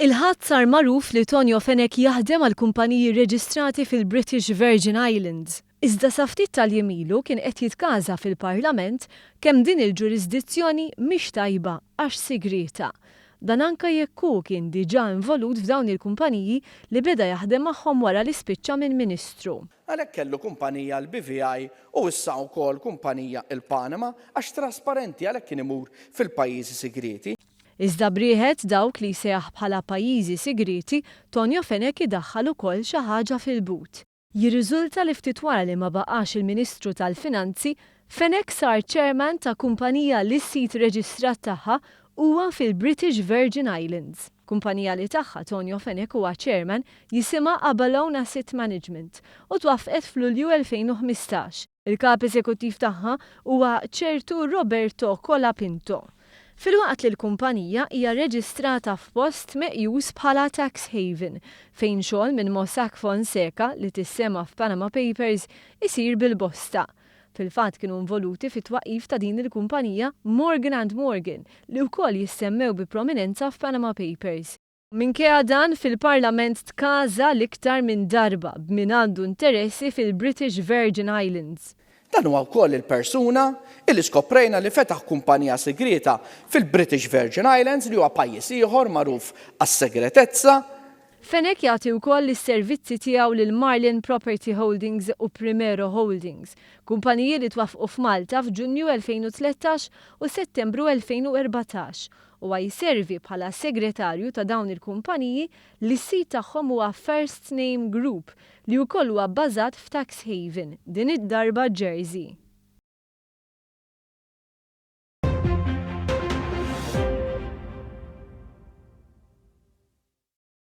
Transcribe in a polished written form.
Il-Ħadd sar magħruf li Tonio Fenech jaħdem għal kumpaniji rreġistrati fil-British Virgin Islands. Iżda sa ftit tal-jiem ilu kien qed jitkaża fil-Parlament kemm din il-ġurisdizzjoni mhix tajba għax sigrieta. Dan anke jekk hu kien diġà involut f'dawn il-kumpaniji li beda jaħdem magħhom wara li spiċċa minn Ministru. Għalhekk kellu kumpanija l-BVI u issa wkoll kumpanija il-Panama għax trasparenti għalhekk kien imur fil-pajjiżi sigrieti. Iżda b'rieħet dawk li jsejjaħ bħala pajjiżi sigrieti, Tonio Fenech idaħħal ukoll xi ħaġa fil-but. Jirriżulta li ftit wara li ma baqax il-Ministru tal-Finanzi, Fenech sar chairman ta' kumpanija li s-sit reġistrat tagħha huwa fil-British Virgin Islands. Kumpanija li tagħha Tonio Fenech huwa chairman jisimha Abalone Asset Management u twaffqet f'Lulju 2015. Il-kap eżekuttiv tagħha huwa ċertu Roberto Colapinto. Filwaqt li l-kumpanija hija reġistrata f'post meqjus bħala tax haven, fejn xogħol minn Mossack Fonseca li tissemma f'Panama Papers isir bil-bosta. Fil-fatt kienu involuti fit-twaqqif ta' din il-kumpanija Morgan and Morgan li wkoll jissemmew bi prominenza f'Panama Papers. Minkejja dan, fil-Parlament tkaża l-iktar minn darba b'min għandu interessi fil-British Virgin Islands. Dan huwa wkoll il-persuna illi skoprejna li fetaħ kumpanija sigrieta fil-British Virgin Islands li huwa pajjiż ieħor magħruf għas-segretezza. Fenech jagħti wkoll is-servizzi tiegħu lil Marlin Property Holdings u Primero Holdings, kumpaniji li twaffqu f'Malta f'Ġunju 2013 u Settembru 2014. Huwa jservi bħala segretarju ta' dawn il-kumpaniji li s-sid tagħhom huwa First Name Group li wkoll huwa bbażat f'tax haven, din id-darba Jersey.